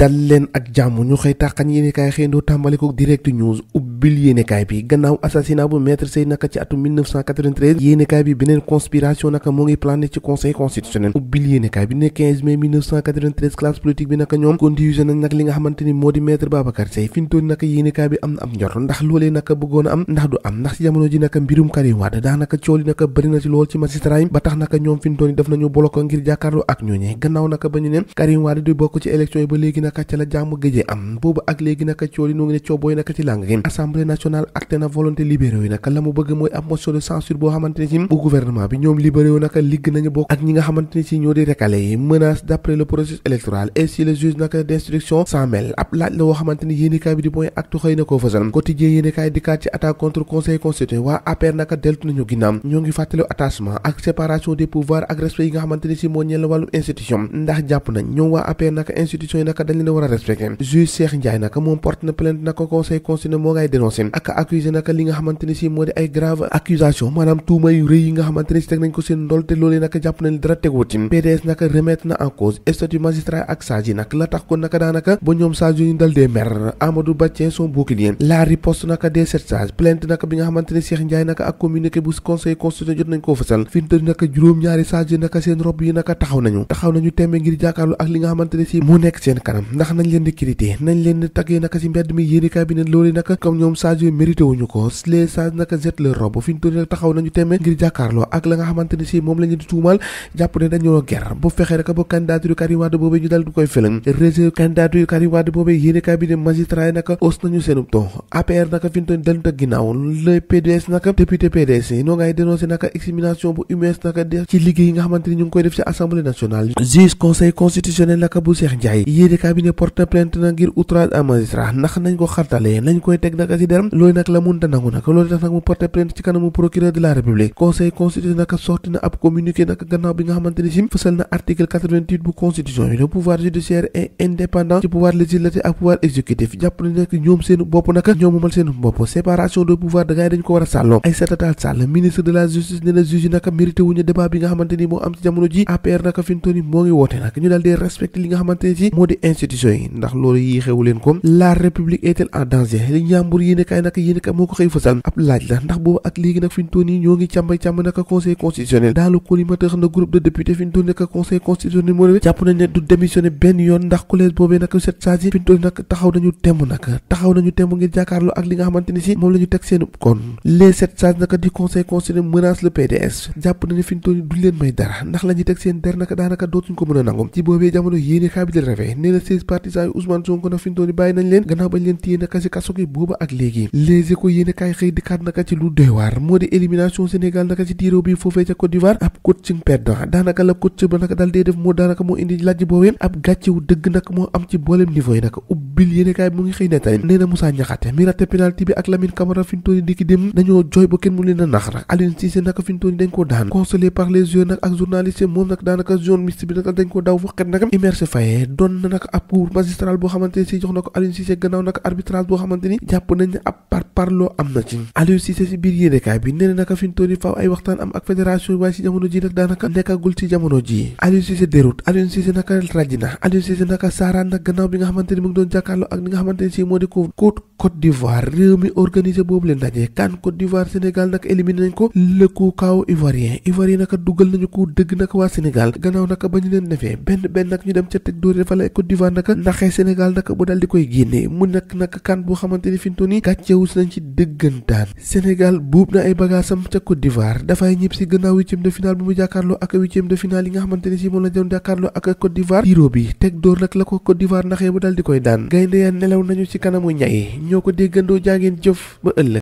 dal leen ak jàmm ñu xëy tàqan yéenekaay xëyndoo tàmbali ko direct news ubbil yéenekaay bi gannaaw assassinat bu maître Sey naka ci atum 1993 yéenekaay bi beneen conspiration naka moo ngi plané ci conseil constitutionnel ubbil yéenekaay bi ne 15 mai 1993 classe politique bi naka ñoom conduisé nañ nag li nga xamante ni moo di maître Babacar Sey fi ñu toll naka yéenekaay bi am na am njort ndax loolee naka bëggoon a am ndax du am ndax ci jamono ji naka mbirum Karim Wade daanaka cool yi naka bëri na ci lool ci magistrat yi ba tax naka ñoom fi ñu toll def nañu boloko ngir jàkkaarloo ak ñooñee gannaaw naka ba ñu ne Karim Wade du bokk ci élection yi ba léegi naka ca la jàmm gëjee am boobu ak léegi naka cool yi noo ngi ne coobooy naka ci làng gi assemblée nationale acté na volonté libéraux yi naka la mu bëgg mooy ab motion de censure boo xamante ne ci bu gouvernement bi ñoom libéraux naka ligg nañu bokk ak ñi nga xamante ne ci ñoo di recalé yi menace d'après le processus électoral et si le juge naka d'instruction s'en mêle ab laaj la woo xamante ni yéenekaay bi di point actu xëy na koo fësal quotidien yéenekaay dikkaat ci attaque contre conseil constitutionnel waa APR naka deltu nañu ginnaaw ñoo ngi fàttali attachement ak séparation des pouvoirs ak respect yi nga xamante ni ci moo ñeel wàllum institution ndax jàpp nañ ñoom waa APR naka institution yi naka dañ leen war a respecté juge Cheikh Ndiaye naka moom porte na plainte naka conseil constitutionnel moo ngay dénoncé ak accusé naka li nga xamante ni ci moo di ay grave accusation maanaam tuuma yu rëy yi nga xamante ni ci teg nañ ko seen ndol te loolee naka jàpp nañ dara teguwut ci PDS naka remettre na en cause statut magistrat ak sage yi nag la tax ko naka daanaka ba ñoom sage yu ñu dal dee mer Amadou Ba tient son bouclier la riposte naka des sept sages plainte naka bi nga xamante ni Cheikh Ndiaye naka ak communiqué bu conseil constitutionnel jot nañ koo fësal fi mu naka juróom-ñaari sage yi naka seen rob yi naka taxaw nañu tembe ngir jàkkaarloo ak li nga xamante ne ci moo nekk seen kanam ndax nañ leen di critiquer nañ leen di taggee naka ci mbedd mi yéenekaay bi ne loolu naka comme ñoom sage yooyu mérité wuñu ko les sages naka jet leur robe fi ñu nag taxaw nañu tembe ngir jàkkaarloo ak la nga xamante ne ci moom la ñu di tuumal jàpp ne dañoo ger bu fexee rek ba candidature Karim Wade boobee ñu dal du koy fëlëng rejet candidature Karim Wade boobee yéenekaay bi ne magistrat yi naka os nañu seenub ton APR naka fi ñu dalu ta ginnaaw le PDS naka député PDS yi noo ngay dénoncé naka examination bu UMS naka def ci liggéey yi nga xamante ni ñu ngi koy def ci assemblée nationale juge conseil constitutionnel naka bu Cheikh Ndiaye yéenekaay bi ne porte plainte na ngir outrage à magistrat ndax nañ ko xartalee nañ koy teg naka ci deram loolu nag la munta nangu naka loolu tax nag mu porte plainte ci kanamu procureur de la république conseil constitutionnel naka sorti na ab communiqué naka gannaaw bi nga xamante ni sim fësal na article 88 bu constitution bi le pouvoir judiciaire est indépendant ci pouvoir législatif ak pouvoir exécutif jàpp nañ nag ñoom seen bopp naka ñoom moomal seen bopp séparation de pouvoir da ngay dañ ko war a sàlloo Aïssata Tall Sall ministre de la justice ne na juge naka mérité wuñu débat bi nga xamante ni moo am ci jamono ji APR naka fi mu toll nii moo ngi woote nag ñu daal di respecté li nga xamante ni ci moo di institution yi ndax loolu yi xewu leen ko la république est-elle en danger li njàmbur yéenekaay naka yéenekaay moo ko xëy fësal ab laaj la ndax boobu ak léegi nag fi mu toll nii ñoo ngi càmb naka conseil constitutionnel dans le collimateur na groupe de députés fi mu toll naka conseil constitutionnel moo jàpp nañ ne du démissionné benn yoon ndax collège boobee naka set saa yi fi mu toll nag taxaw nañu temb ngir jàkkaarloo ak li nga xamante ni si moom la ñu teg seen kon les sept sages naka du conseil constitutionnel menace le PDS jàpp na ne fi mu toll nii duñ leen may dara ndax la ñuy teg seen der naka daanaka dootuñ ko mën a nangu ci boobee jamono yéenekaay bi di rafet nee na 16 partisans yu Ousmane Sonko nag fi mu toll nii bàyyi nañ leen gannaaw bañ leen téye naka ci kaso gi booba ak léegi les échos yéenekaay xëy dikkaat naka ci lu doy waar moo di élimination Sénégal naka ci tiro bi foofee ca Côte d'Ivoire ab coaching perdant daanaka la coach ba naka dal dee def moo daanaka moo indi lajj boobee ab gàccewu dëgg nag moo am ci boolem niveau yi naka ubbil yéenekaay mu ngi xëy nettali nee na Moussa Niakhaté mi raté penalty bi ak Lamine Camara fi mu toll nii di ki dem dañoo jooy ba kenn mu leen a nax nag Aliou Cissé naka fi mu toll nii dañ ko daan consolé par les joueurs nag ak journalistes moom nag daanaka zone mixte bi naka dañ ko daw waxet nag immerse Faye doon na nag ab cours magistral boo xamante ni si jox na ko Aliou Cissé gannaaw nag arbitrage boo xamante ni jàpp nañ ne ab parloo am na ci Aliou Cissé si biir yéenekaay bi nee na naka fi mu toll nii faaw ay waxtaan am ak fédération waaye si jamono ji nag daanaka nekkagul ci jamono ji Aliou Cissé déroute Aliou Cissé naka ràjj na Aliou Cissé naka saaraan nag gannaaw bi nga xamante ni mu ngi doon jàkkaarloo ak li nga xamante ni si moo di ko Côte d'Ivoire réew mi organisé boobu leen daje kan Côte d'Ivoire Sénégal nag éliminé nañ ko le coup kaw ivoirien naka duggal nañu ko dëgg naka waa Sénégal gannaaw naka ba ñu leen defee benn nag ñu dem ca teg dóori dafa la Côte d'Ivoire naka ndaxee Sénégal naka bu dal di koy génne mu nekk naka kan boo xamante ni fi mu toll nii gàccewus nañ ci dëggantaan Sénégal buub na ay bagaasam ca Côte d'Ivoire dafay ñëpp si gannaaw huitième de finale bi mu jàkkaarloo ak huitième de finale yi nga xamante ni si moom la doon jàkkaarloo ak Côte d'Ivoire tiro bi teg dóor nag la ko Côte d'Ivoire ndaxee bu dal di koy daan gaynde ya nelaw nañu ci kanamu ñay ñoo ko déggandoo jàngeen jëf ba ëllëg